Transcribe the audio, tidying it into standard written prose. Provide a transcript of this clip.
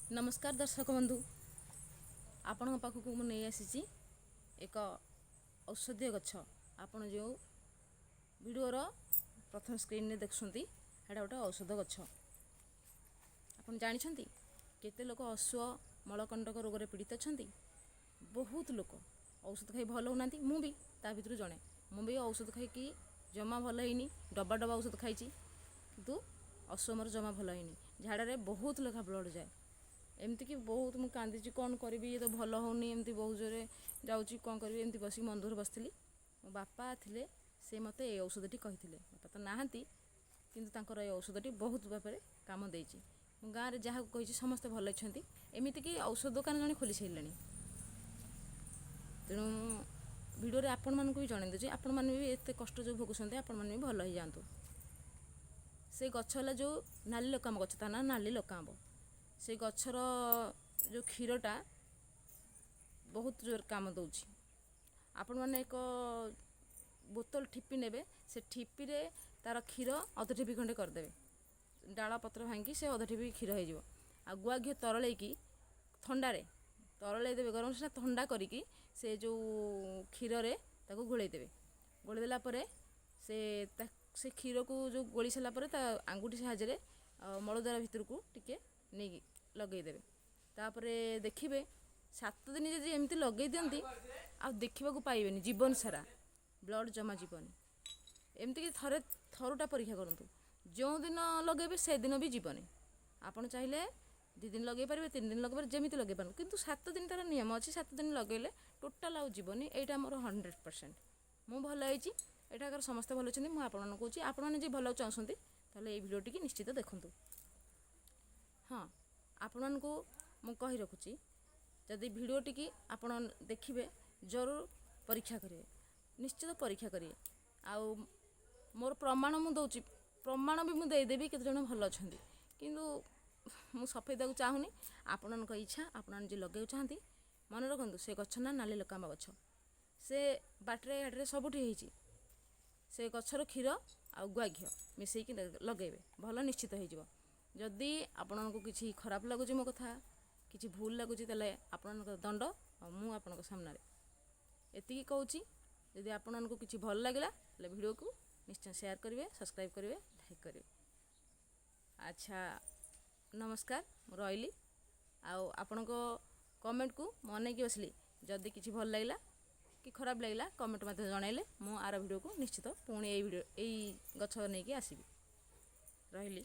ନମସ୍କାର ଦର୍ଶକ ବନ୍ଧୁ, ଆପଣଙ୍କ ପାଖକୁ ମୁଁ ନେଇ ଆସିଛି ଏକ ଔଷଧୀୟ ଗଛ। ଆପଣ ଯେଉଁ ଭିଡ଼ିଓର ପ୍ରଥମ ସ୍କ୍ରିନ୍ରେ ଦେଖୁଛନ୍ତି, ସେଇଟା ଗୋଟେ ଔଷଧ ଗଛ। ଆପଣ ଜାଣିଛନ୍ତି କେତେ ଲୋକ ଅଶ୍ୱ ମଳକଣ୍ଟକ ରୋଗରେ ପୀଡ଼ିତ ଅଛନ୍ତି? ବହୁତ ଲୋକ ଔଷଧ ଖାଇ ଭଲ ହେଉନାହାନ୍ତି। ମୁଁ ବି ତା ଭିତରୁ ଜଣେ। ମୁଁ ବି ଔଷଧ ଖାଇକି ଜମା ଭଲ ହେଇନି। ଡବା ଡବା ଔଷଧ ଖାଇଛି, କିନ୍ତୁ ଅଶ୍ୱ ମୋର ଜମା ଭଲ ହେଇନି। ଝାଡ଼ାରେ ବହୁତ ଲେଖା ବ୍ଲଡ଼ ଯାଏ। ଏମିତିକି ବହୁତ ମୁଁ କାନ୍ଦିଛି, କ'ଣ କରିବି, ଇଏ ତ ଭଲ ହେଉନି, ଏମିତି ବହୁତ ଜୋରେ ଯାଉଛି, କ'ଣ କରିବି? ଏମିତି ବସିକି ମନ ଦୁଃଖରେ ବସିଥିଲି। ମୋ ବାପା ଥିଲେ, ସେ ମୋତେ ଏ ଔଷଧଟି କହିଥିଲେ। ବାପା ତ ନାହାନ୍ତି, କିନ୍ତୁ ତାଙ୍କର ଏ ଔଷଧଟି ବହୁତ ଭାବରେ କାମ ଦେଇଛି। ମୁଁ ଗାଁରେ ଯାହାକୁ କହିଛି, ସମସ୍ତେ ଭଲ ଅଛନ୍ତି। ଏମିତିକି ଔଷଧ ଦୋକାନ ଜଣେ ଖୋଲି ସାରିଲେଣି। ତେଣୁ ମୁଁ ଭିଡ଼ିଓରେ ଆପଣମାନଙ୍କୁ ବି ଜଣାଇ ଦେଉଛି, ଆପଣମାନେ ବି ଏତେ କଷ୍ଟ ଯେଉଁ ଭୋଗୁଛନ୍ତି, ଆପଣମାନେ ବି ଭଲ ହେଇଯାଆନ୍ତୁ। ସେ ଗଛ ହେଲା ଯେଉଁ ନାଲି ଲକାମ୍ବ ଗଛ, ତା ନାଁ ନାଲି ଲକାମ୍ବ। ସେ ଗଛର ଯେଉଁ କ୍ଷୀରଟା ବହୁତ ଜୋର କାମ ଦେଉଛି। ଆପଣମାନେ ଏକ ବୋତଲ ଠିପି ନେବେ, ସେ ଠିପିରେ ତା'ର କ୍ଷୀର ଅଧ ଠିପି ଖଣ୍ଡେ କରିଦେବେ। ଡାଳ ପତ୍ର ଭାଙ୍ଗି ସେ ଅଧ ଠିପି କ୍ଷୀର ହେଇଯିବ। ଆଉ ଗୁଆ ଘିଅ ତରଳେଇକି ଥଣ୍ଡାରେ ତରଳେଇ ଦେବେ। ଗରମ ସେଟା ଥଣ୍ଡା କରିକି ସେ ଯେଉଁ କ୍ଷୀରରେ ତାକୁ ଗୋଳେଇ ଦେବେ। ଗୋଳେଇ ଦେଲା ପରେ ସେ କ୍ଷୀରକୁ ଯେଉଁ ଗୋଳି ସାରିଲା ପରେ ତା ଆଙ୍ଗୁଠି ସାହାଯ୍ୟରେ ମଳଦ୍ୱାର ଭିତରକୁ ଟିକେ ନେଇକି ଲଗେଇଦେବେ। ତାପରେ ଦେଖିବେ, 7 ଦିନ ଯଦି ଏମିତି ଲଗେଇ ଦିଅନ୍ତି, ଆଉ ଦେଖିବାକୁ ପାଇବେନି, ଜୀବନ ସାରା ବ୍ଲଡ଼ ଜମା ଯିବନି। ଏମିତିକି ଥରେ ଥରୁଟା ପରୀକ୍ଷା କରନ୍ତୁ, ଯେଉଁଦିନ ଲଗେଇବେ ସେଦିନ ବି ଯିବନି। ଆପଣ ଚାହିଁଲେ 2 ଦିନ ଲଗେଇ ପାରିବେ, 3 ଦିନ ଲଗେଇ ପାରିବେ, ଯେମିତି ଲଗେଇ ପାରନ୍ତୁ, କିନ୍ତୁ 7 ଦିନ ତା'ର ନିୟମ ଅଛି। 7 ଦିନ ଲଗେଇଲେ ଟୋଟାଲ୍ ଆଉ ଯିବନି। ଏଇଟା ମୋର 100%। ମୁଁ ଭଲ ହେଇଛି, ଏଠାକାର ସମସ୍ତେ ଭଲ ଅଛନ୍ତି। ମୁଁ ଆପଣମାନଙ୍କୁ କହୁଛି, ଆପଣମାନେ ଯଦି ଭଲ ଚାହୁଁଛନ୍ତି, ତାହେଲେ ଏଇ ଭିଡ଼ିଓଟିକି ନିଶ୍ଚିତ ଦେଖନ୍ତୁ। ହଁ, ଆପଣମାନଙ୍କୁ ମୁଁ କହି ରଖୁଛି, ଯଦି ଭିଡ଼ିଓଟିକି ଆପଣ ଦେଖିବେ, ଜରୁର ପରୀକ୍ଷା କରିବେ, ନିଶ୍ଚିତ ପରୀକ୍ଷା କରିବେ। ଆଉ ମୋର ପ୍ରମାଣ ମୁଁ ଦେଉଛି, ପ୍ରମାଣ ବି ମୁଁ ଦେଇଦେବି କେତେଜଣ ଭଲ ଅଛନ୍ତି। କିନ୍ତୁ ମୁଁ ସଫେଇ ଦେବାକୁ ଚାହୁଁନି। ଆପଣଙ୍କ ଇଚ୍ଛା, ଆପଣମାନେ ଯିଏ ଲଗେଇବାକୁ ଚାହାନ୍ତି, ମନେ ରଖନ୍ତୁ, ସେ ଗଛ ନା ନାଲି ଲକାମ୍ବ ଗଛ। ସେ ବାଟରେ ଘାଟରେ ସବୁଠି ହେଇଛି। ସେ ଗଛର କ୍ଷୀର ଆଉ ଗୁଆ ଘିଅ ମିଶେଇକି ଲଗେଇବେ, ଭଲ ନିଶ୍ଚିତ ହେଇଯିବ। ଯଦି ଆପଣଙ୍କୁ କିଛି ଖରାପ ଲାଗୁଛି, ମୋ କଥା କିଛି ଭୁଲ ଲାଗୁଛି, ତାହେଲେ ଆପଣଙ୍କ ଦଣ୍ଡ ଆଉ ମୁଁ ଆପଣଙ୍କ ସାମ୍ନାରେ। ଏତିକି କହୁଛି, ଯଦି ଆପଣଙ୍କୁ କିଛି ଭଲ ଲାଗିଲା, ତାହେଲେ ଭିଡ଼ିଓକୁ ନିଶ୍ଚୟ ସେୟାର କରିବେ, ସବସ୍କ୍ରାଇବ୍ କରିବେ, ଲାଇକ୍ କରିବେ। ଆଚ୍ଛା, ନମସ୍କାର, ମୁଁ ରହିଲି। ଆଉ ଆପଣଙ୍କ କମେଣ୍ଟକୁ ମୁଁ ଅନେଇକି ବସିଲି। ଯଦି କିଛି ଭଲ ଲାଗିଲା କି ଖରାପ ଲାଗିଲା, କମେଣ୍ଟ ମଧ୍ୟ ଜଣାଇଲେ ମୁଁ ଆର ଭିଡ଼ିଓକୁ ନିଶ୍ଚିତ ପୁଣି ଏଇ ଭିଡ଼ିଓ, ଏଇ ଗଛ ନେଇକି ଆସିବି। ରହିଲି।